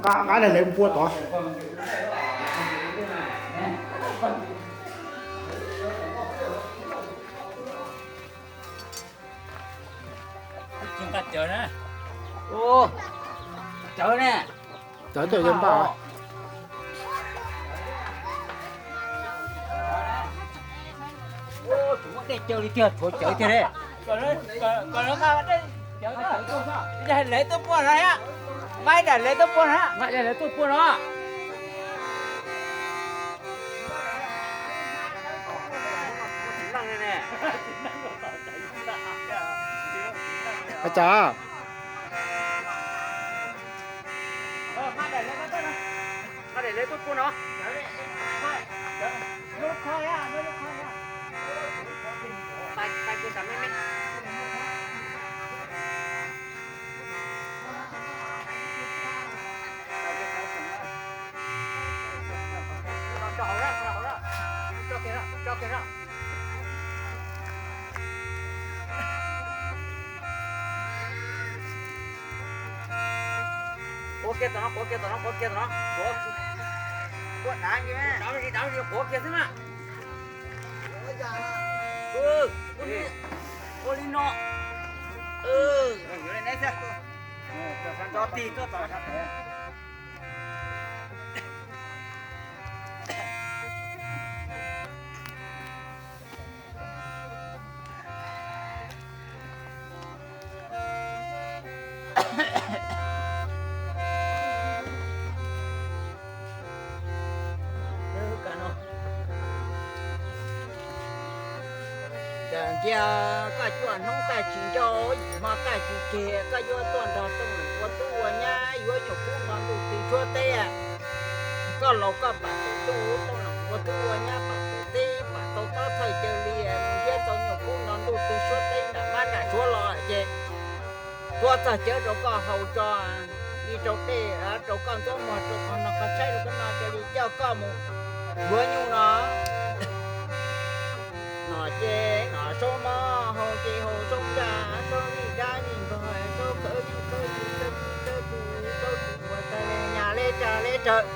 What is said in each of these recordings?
Nqa, nqa daim lawv npua tod. Cawv ne, cawv cawv npaj. Muab dej cawv li tiag, tshuav cawv tiag li. Lawv tuaj pua no, nqa ib daim lawv tuaj pua no, nqa ib daim lawv tuaj pua no. Ua cas? Quav kiag tom no, quav kiag tom no, quav kiag tom no. Quav, quav dav, dav, quav kiag xwb na. Ua li no. Tso tig tuaj tom. Cas cia koj cuaj hnub koj tsis ncau, yim hmo koj tsis tseg, koj yuav tuaj nrog Tooj Leem ua tub ua nyab, yuav nyuam qhuav no ntuj twg suab teb. Koj laus koj pam pem ntuj, Tooj Leem ua tub ua nyab pam pem teb, pam tau tob thawj caw li, mus nrhiav tau nyuam qhuav no ntuj twg suab teb nram mab nram suav los ces tuav txog cawv rau koj haus tso, li rau dej, rau koj ntxuav muag, rau qhov no qhov tshaib rau koj no, cia li coj koj mus yuav nyuj no. No ces no soob mov, haus ces haus soob ntsa, soob vij dab vij npog, soob khawv yeej khawv yus, soob txij khawv kub, soob tsis muaj tag li nyas li tsa li tsaws.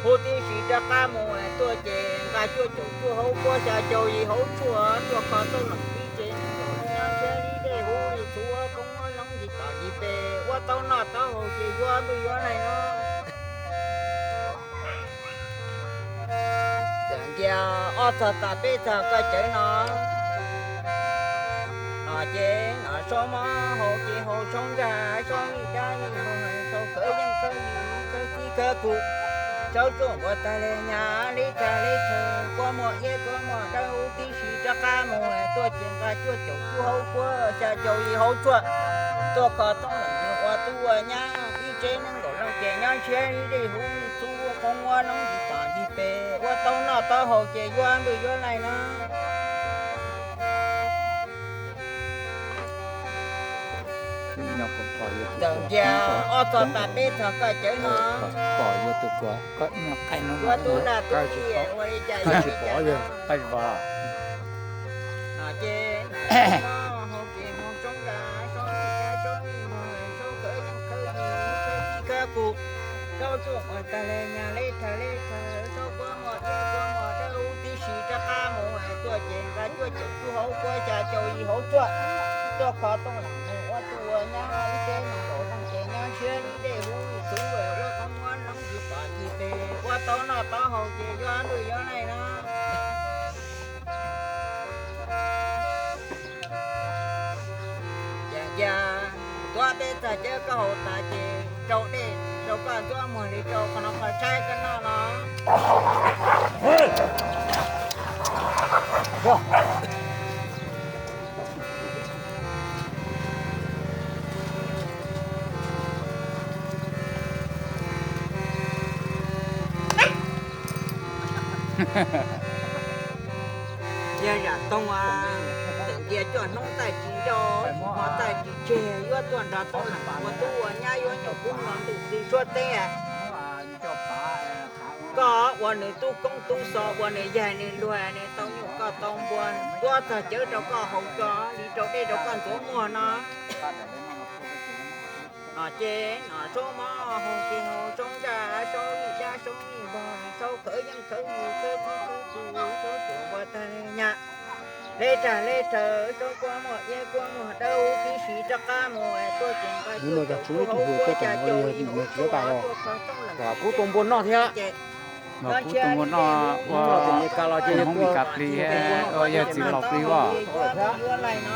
Huv tib si rov qab mus tuaj ces nqa cuaj caum cuaj hauv kuab, xya caum yim hauv tshuaj, tuaj kho Tooj Leem ib tsev neeg, nyob ntshiab li dej, huv li txhuv, koob loob ntsis tom ntsis pes, ua tau noj tau haus ces yuav ntuj yuav neeg no. Txawm ntias ob txog tas peb txog koj cawv no, no ces no soob mov, haus ces haus soob ntsa, soob vij dab vij npog, soob khawv yeej khawv yus, soob txij khawv kub. Saub tsuaj nquas tag le nyab li tag le thaw, kua muag iab kua muag dawb huv tib si rov qab mus tuaj ces nqa cuaj caum cuaj hauv kua, xya caum yim hauv tshuaj, tuaj kho toob leej ua tub ua nyab ib tsev neeg nkaum leej ces nyob ntshiab li dej huv li txhuv, ua qoob ua loo ntsis tom ntsis pes, ua tau noj tau haus ces yuav ntuj yuav laij na. Txawm tias ob txog pas peb txog koj cawv no, yuav tub naj tub ib ua li cas yuav li cas no. Ces hau ces hau tsoob zaj, saub ib dab saub ib npog, saub khawv yeej khawv yus, khawv txij khawv kuv, saub tsuaj nquas tag le nyab li tag le thaw, saub kua muag iab kua muag dawb huv tib si rov qab mus tuaj ces nqa cuaj caum cuaj hauv kua, xya caum yim hauv tshuaj, tuaj kho toob leej mus ua tub ua nyab ib tsev neeg nkaum leej ces nyob ntshiab li dej huv li txhuv, ua qoob ua loo ntsis tom ntsis pes, ua tau noj tau haus ces yuav ntuj yuav laij na. Ces cia tuav peb txog cawv koj haus tas ces rau dej rau koj ntxuav muag li rau qhov no qhov tshaib koj noj no. Yog zam toog, txawm cia coj hnub taij tsis nco, hmo taij tsis tseg, yuav tuaj nrog tub ua tub ua nyab, yuav nyuam qhuav los ntuj txiv suab teb. Koj ua nws tub koob tub xov, ua nws yaig nws luag, nws tau nyuj koj tau npua, tuav txog cawv rau koj haus tso, li rau dej rau koj ntxuav muag no. Ces no saub mob hau ces hau, saub ntsaj saub ib dab saub ib npog, saub khawv yeej khawv yus, khawv txij khawv kuv, saub tsuaj nquas tag le nyab li tag le thaw, saub kua muag iab kua muag dawb huv tib si rov qab mus tuaj ces nqa cuaj caum cuaj hauv kua, xya caum yim hauv tshuaj, tuaj kho toob leej ib tsev neeg nkaum leej ces nyob ntshiab li dej huv li txhuv, ua qoob ua loo ntsis tom ntsis pes, ua tau noj tau haus ces yuav ntuj yuav laij na. Ces no saub mob hau ces hau, saub ntsaj saub ib dab saub ib npog, saub khawv yeej khawv yus, khawv txij khawv kuv, saub tsuaj nquas tag le nyab li tag le thaw, saub kua muag iab kua muag dawb huv tib si rov qab mus tuaj ces nqa cuaj caum cuaj hauv kua, xya caum yim hauv tshuaj, tuaj kho toob leej ib tsev neeg nkaum leej ces nyob ntshiab li dej huv li txhuv, ua qoob ua loo ntsis tom ntsis pes, ua tau noj tau haus ces yuav ntuj yuav laij na.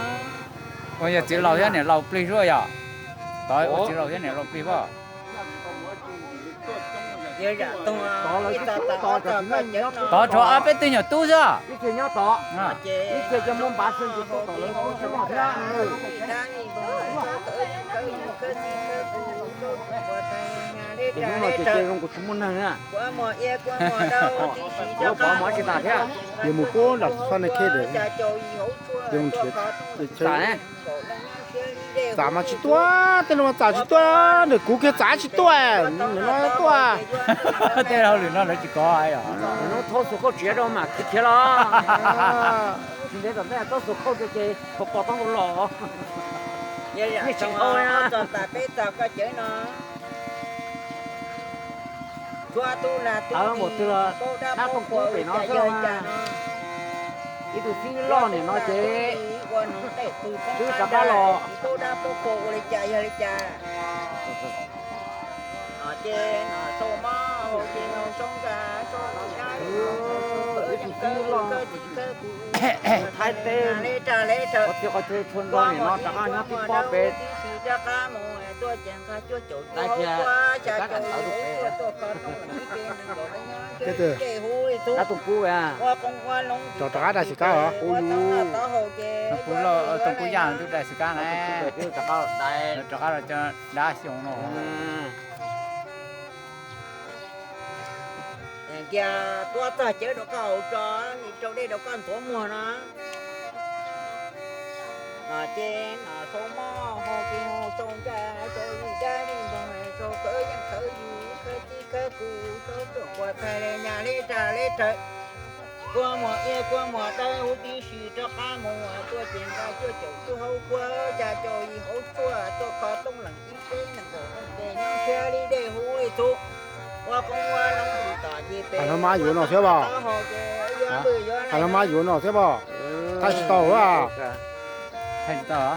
Ces tus mus no txiv laus plig as? Ua yog txiv laus thiab niam laus plig suab yom? Tod ua txiv laus thiab niam laus plig as? Tod tshuav ob peb tug nyuam tub xwb. Ces hnub no ces zoo nkaus tsis muaj neeg na. Pov mov tsis tas thiab. Ces mus pub nram Saj Nais Khej, ces mus nrhiav, txam mas tsis tuaj, tej no mas txam tsis tuaj, nws kuv kiag txam tsis tuaj, nws no tuaj. Tej hauj lwm no lawv tsis kov. Hnub thaub xuas khauj tsiav rau mam khiav khiav los. Tsis ntev tom ntej thaub xuas khauj ces pos pos taub hau los. Yeej tsis dhau na. Txog tas peb txog koj cawv no, tshuav tub lag tub, mus twg los thab tooj kub pem no xwb. Ib tug txib loj niam no ces twb rov qab los. Ces no sau mob hau ces no sau nra sau dab, ib tug txib loj Thaib teb, qhov txhia qhov chaw tshua nrog niam no rov qab nyob tib pob pem. Dab tooj kub, rov qab dab xyim kab os. Tooj kub yaj ntuj dab xyim kab na, rov qab los cov dab xyoo no. Cia tuav txog cawv rau koj haus tso, rau dej rau koj ntxuav muag no. Ces no sau mob hau ces no sau nra sau li dab li npog, sau khawv yeej khawv yus, khawv txij khawv kuv, sau tsuam nquas tag le nyab li tag le thaw. Kua muag iab kua muag dawb huv tib si rov qab mus tuaj ces nqa cuaj caum cuaj hauv kua, xya caum yim hauv tshuaj, tuaj kho toob leej ib tsev neeg nkaum leej ces nyob ntshiab li dej huv li txhuv, ua qoob ua loo ntsis tom ntsis pes. Hais lus mab yuav no thiab pom? Hais lus mab yuav no thiab pom? Thaij tsis tau a? Thaij tsis tau.